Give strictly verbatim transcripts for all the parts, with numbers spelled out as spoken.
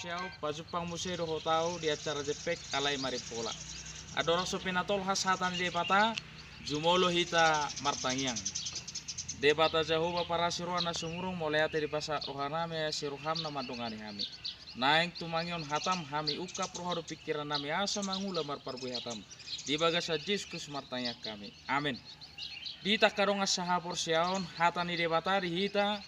Siau, pajumpang muse do hotau di acara Jempek alai Marimpola. Andorang so pinatolhas hata ni Debata, jumolo hita martangiang. Debata Jahowa parasi roha na sumurung, mauliate dipasahat rohanami, asi roham na mandongani hami. Naeng tumangihon hatam hami, ungkap roha dohot pingkirannami asa mangula marparbue hatam di bagasan Jesus Kristus martangiang hami. Amen. Di angka dongan sahaporseaon, hata ni Debata di hita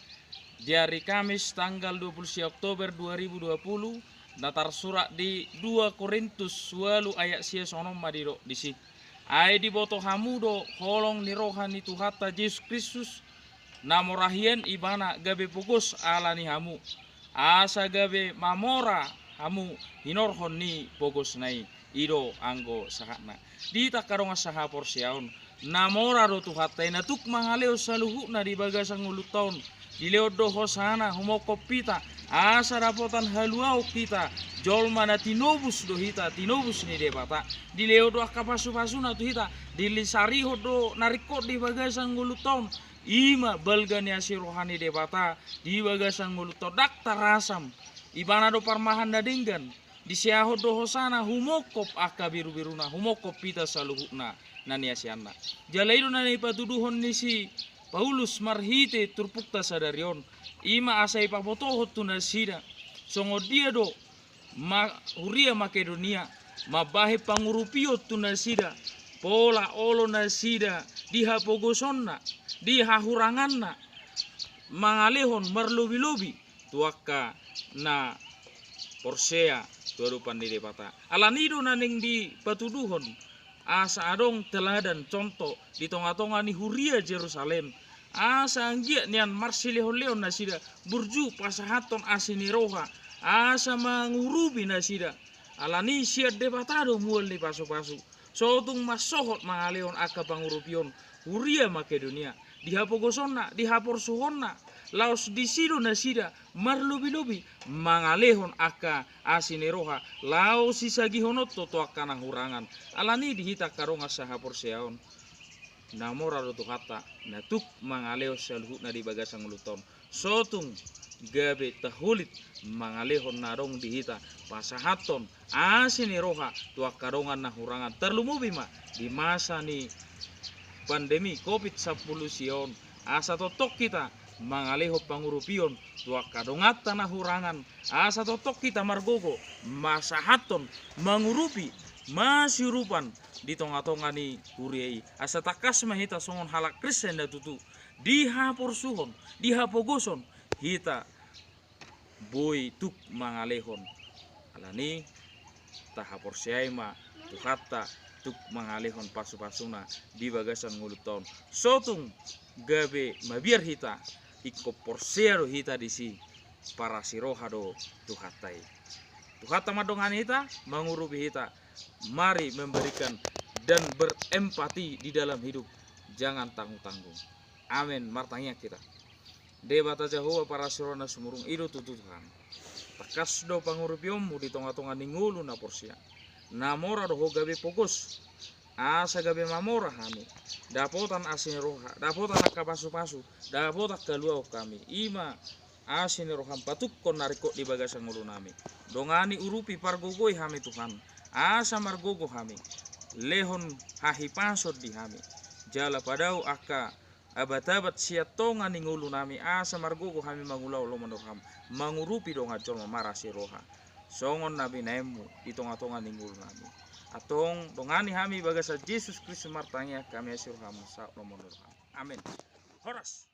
di ari Kamis tanggal dua puluh sia Oktober dua ribu dua puluh, na tarsurat di dua Korintus ualu ayat sia, songon on ma didok disi: Ai diboto hamu do holong ni roha ni Tuhanta Jesus Kristus, na mora hian ibana gabe pogos ala ni hamu, asa gabe mamora hamu hinorhon ni pogosna i. I do anggo sahatna. Di angka dongan sahaporseaon, na mora do Tuhanta i na tuk mangalehon saluhutna di bagasan ngolunta on. Dilehon do hosana humongkop hita, asa dapotan haluaon hita, jolma na tinobus do hita, tinobus ni Debata. Dilehon do angka pasupasuna tu hita, dilisarihon do na ringkot di bagasan ngolunta on. I ma balga ni asi roha ni Debata di bagasan ngolunta on, ndang tarasam. Ibana do parmahan na denggan. Diseahon do hosana humongkop angka birubiruna, humongkop hita saluhutna na niasianna. Jala i do na nipatuduhon ni si Paulus marhite turpukta sadari on, i ma asa ipabotohon tu nasida songon dia do ma-, huria Makedonia mambahen pangurupion tu nasida, pola olo nasida di hapogosonna, di hahuranganna, mangalehon marlobilobi tu angka na porsea tu adopan ni Debata. Alani i do na naeng dipatuduhon asa adong teladan, contoh, di tongatonga ni huria Jerusalem, asa anggiat nian marsilehonlehon nasida, burju pasahathon asi ni roha, asa mangurupi nasida. Alani sian Debata do mual ni pasupasu. Sotung mansohot mangalehon angka pangurupion huria Makedonia, di hapogosonna, di haporsuhonna, laos disi do nasida marlobilobi mangalehon angka asi ni roha, laos sisagihononta tu angka na hurangan. Alani i di hita angka dongan sahaporseaon, na mora do Tuhanta na tuk mangalehon saluhutna di bagasan ngolunta on. Sotung gabe taholit mangalehon na adong di hita, pasahathon asi ni roha tu angka dongan na hurangan, tarlumobi ma di masa ni pandemi covid sampulu sia on, asa tongtong hita mangalehon pangurupion tu angka donganta na hurangan, asa tongtong hita margogo masahathon, mangurupi, masiurupan di tongatonga ni huria i, asa tangkas ma hita songon halak Kristen na tutu, di haporsuhon, di hapogoson, hita boi tuk mangalehon. Alani i, tahaporseai ma Tuhanta tuk mangalehon pasupasuna di bagasan ngolunta on. Sotung gabe mabiar hita, ingkon porsea do hita disi, parasi roha do Tuhanta i. Tuhanta mandongani hita, mangurupi hita. Mari memberikan dan berempati di dalam hidup. Jangan tanggung-tanggung. Amen. Martangiang hita. Debata Jahowa parasi roha na sumurung, i do tutu Tuhan. Tangkas do pangurupionmu di tongatonga ni ngolu na porsea. Na mora do ho gabe pogos, asa gabe mamora hami, dapotan asi ni roha, dapotan angka pasupasu, dapotan haluaon hami. I ma asi ni roham, patukkon na ringkot di bagasan ngolunami. Dongani, urupi, pargogoi hami Tuhan, asa margogo hami, lehon hahipason di hami, jala padao angka abatabat sian tonga ni ngolunami, asa margogo hami mangulahon lomo ni roham, mangurupi dongan jolma marasi roha, songon na binahenmu di tongatonga ni ngolunami. Antong dongani hami bagasan Jesus Kristus martangiang hami, asi roham, sahat lomo ni roham. Amen. Horas.